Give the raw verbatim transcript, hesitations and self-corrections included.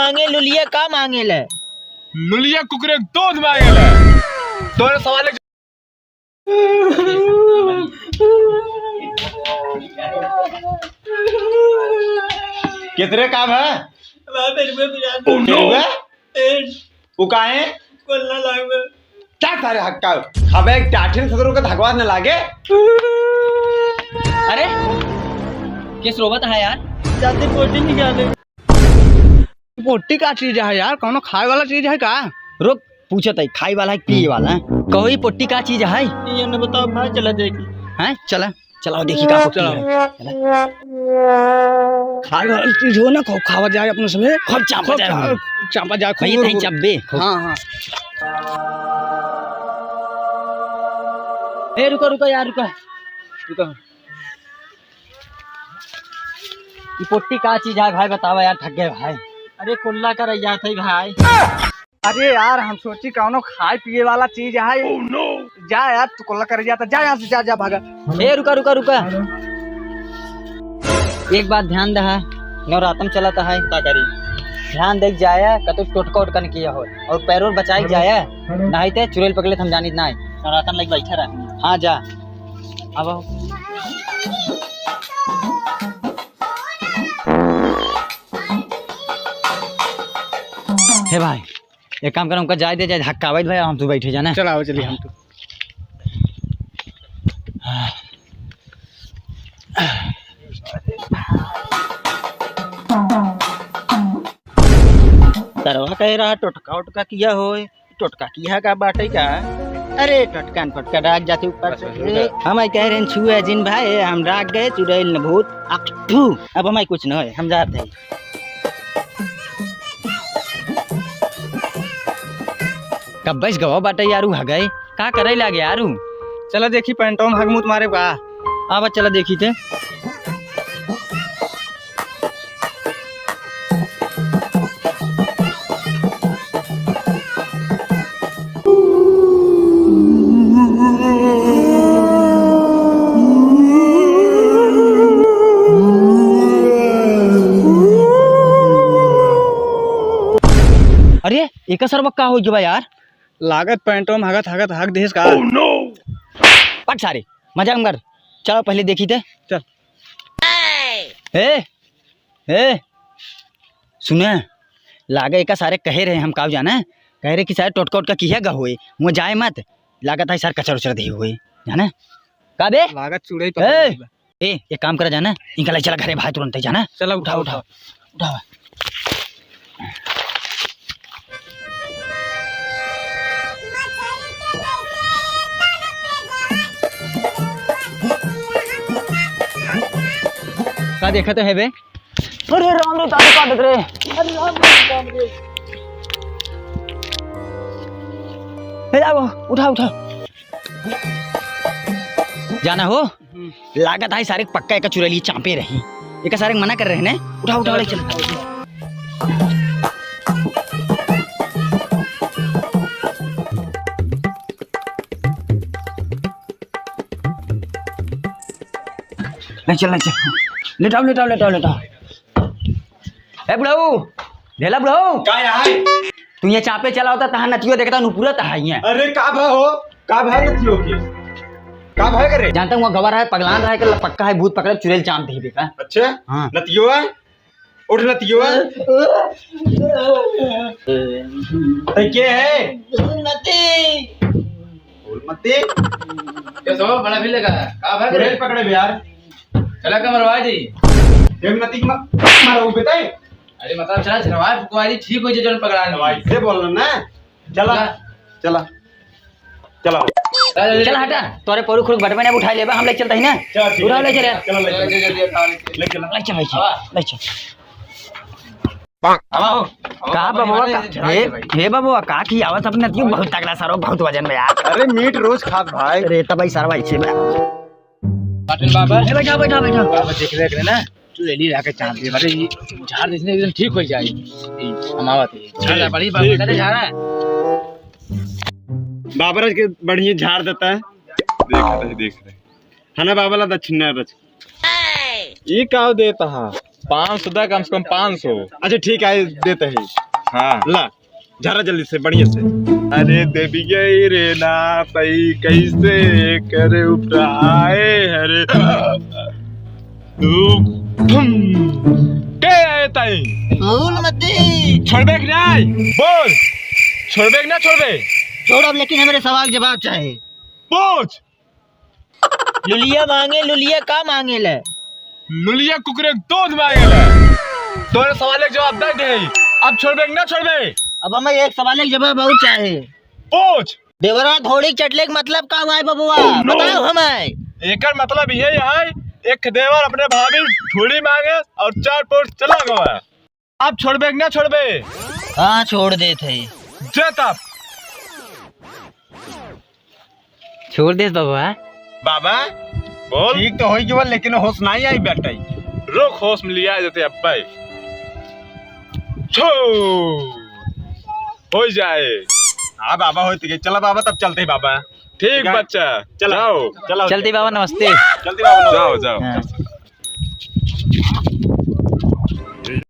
मांगे लुलिया का मांगे ले? लुलिया कुकुरे दूध मांगे ले। तोरे सवाल कितने का है? बाप रे, रुपये पचास। Oh, no! रुपये? पेट। वो काहे? कोल्ला लाग में। क्या सारे हक्का? अबे एक टाठिन खतरों का धकवास न लागे। अरे, किस रोवत है यार? जाते पोटी निकाले। पोटी का चीज है यार? कौनो खाए वाला चीज है का? रुक, पूछत है, खाए वाला है कि पिए वाला है? कहो, ये पोटी का चीज है? ये न बताओ भाई, चला देखी। हैं? चला, चलाओ देखी का पोटी है। चला। खाए वाला चीज हो ना, खूब खावा जाए अपने समय। खूब चापा खूब जाए। खा-, चापा जाए, खूब भाई, तहीं चब्बे। हाँ, हाँ। ए, रुको, रुको यार, रुको। रुको। ई पोट्टी का चीज है भाई, बतावा यार, थक गए भाई। अरे कोल्ला का रह जात है भाई। अरे यार, हम सोची कौनो खाए पिए वाला चीज है। Oh, no! जा यार, तू कोल्ला कर जाता, जा यहाँ से, जा, जा, भागा। ए, रुका, रुका, रुका। एक बात ध्यान दहा, नवरातम चलत है, का करी? ध्यान देख जाया, कतो टोटका उटका न किया हो, और पैरों बचाए जाया, नहीं ते चुड़ैल पकड़े हम जानित ना। नवरातम लग बैठा रहा। हाँ, जा। अब आओ। हे भाई, एक काम कर, हमका जाए दे, जाए हक्का आवाज भाई, हम तू बैठे जाना। चल आओ, चलिए हम तू। सरवा कहे रहा टोटका उटका किया होए। टोटका किहा का बाटे का? अरे टोटका न फोटका डाक जाते ऊपर से। बस, बस, बस। हम आई कह रहे हैं छुए जिन भाई, हम डाक गए चुड़ैल न भूत। अक, थू, अब हमारे कुछ न होए, हम जाते हैं। कब बस गवा बाटे यारू हगई, का करे लागे यारू? चला देखी पैंटों में हगमूत मारे बा। आवा चला देखी ते। अरे, एका सरवा का हो गया यार? लागत पैंटों में हगत हगत हग देस का। Oh no! पक सारे, मजाक मत कर। चलो पहले देखी ते। चल। ए, ए, सुने, लागे एका सारे कहे रहे हम काव जाना, कहे रहे कि सारे टोटका उटका किहा गा होए, वो जाए मत, लागत है सारे कचर उचर दे हुए, जाना? का बे? लागत चूड़े ही ए! पकड़ लेबा। ए, एक काम करा जाना, इनका ले चला घरे भाई तुरंत ही जाना। चला, उठा, उठा, उठा। उठा। का देखत है बे? अरे राम रे, दारू काटत रे। अरे राम रे, राम रे। ले जाओ, उठा, उठा। जाना हो? हम्म। लागत है सारे पक्का एका चुड़ैलिया चापे रही। एका सारे मना कर रहे ने। उठा, उठा, ले चल। ले चल, ले चल। लेटाओ, लेटाओ, लेटाओ, लेटाओ। ए बुढ़ऊ, ढेला बुढ़ऊ। का है? तू ये चापे चला होता, तहाँ नतियो देखता, नुपुरत है ये। अरे का भा हो? का भा नतियो के? का भा करे? जानता हूँ, वो गवा रहा है, पगलान रहा है, कि पक्का है, भूत पकड़े, चुड़ैल चाप दे बेटा। अच्छा? हाँ। नतियो है? उठ नतियो है? तै के है? नती। बोल मती। कैसे हो? बड़ा फील लगा है। का भा करे? चुड़ैल पकड़े बे यार। चला का मरवा दी। देख नती मा-, मारो बेटा। अरे मतलब चला झरवाए फुकवाई दी, ठीक हो जाए, जौन पकड़ा नहीं। भाई से बोलना ना। चला, चला। चला। चला, चला, चला, चला। हटा, तोरे पौरू खुरुक बटवे ने उठा लेबा, हम ले चलता ही ना। चला, ठीक उठा है। ले चले। चला, ले चला। ले चला, ले चला। ले चल, ले चल, आवा। ले चल। आवा हो। का आवा, बबुआ, आवा, का, आवा, हे, आवा। हे बबुआ, का खियावत अपने तू बहुत तगड़ा सारो, बहुत वजन में यार। अरे मीट रोज खात भाई। अरे तब भाई सारा भाई से बा। पाटिल बाबा। ए, बैठा, बैठा, बैठा। बाबा देख ले, देख ले ना। चुड़ैली लाके चाप दे, बाबा, ये झाड़ देसने एकदम ठीक हो जाए। ये हम आवत है। झाड़, बड़ी बाबा, ठीक। अरे झाड़ है। बाबा राज के बढ़िया झाड़ देता है। देख रहे, देख रहे। है ना बाबा ला दक्षिणा रच। ये का देता है? पाँच सौ दा, कम से कम पाँच सौ। अच्छा, ठीक है, देते हैं। हाँ। ला, झारा जल्दी से, बढ़िया से। अरे देवी गई रे ना तई, कैसे करे उपराए हरे। धूम, धूम। के आए ताई? फूल मती। छोड़बे कि नाई? बोल। छोड़बे कि ना छोड़बे? छोड़ब, लेकिन हमरे सवाल जवाब चाहे। पूछ। लुलिया मांगे, लुलिया का मांगे ले? लुलिया कुकुरे दूध मांगे ले। तोरे सवाल के जवाब दे दे। अब छोड़बे कि ना छोड़बे? अब हमें एक सवाल के जवाब और चाहे। पूछ। देवरा धोड़ी चटले के मतलब का हुआ है बबुआ? बताओ हमें। एकर मतलब ये है, एक देवर अपने भाभी ढोड़ी मांगे और चार पोर चला गवा। अब छोड़बे कि ना छोड़बे? हाँ, छोड़ देत है। जे तब। छोड़ देत बाबा। बाबा, बोल। ठीक तो होई गवा, लेकिन होश नहीं आई बेटा। रुक, होश में लिया जाते अब्बे। छो। हो जाए। हाँ बाबा, होई तो गई। चला बाबा, तब चलते हैं बाबा। ठीक ठीक है। बच्चा, चला। जाओ। चला, चलते बाबा, नमस्ते। चलते बाबा, नमस्ते। जाओ, जाओ। हाँ।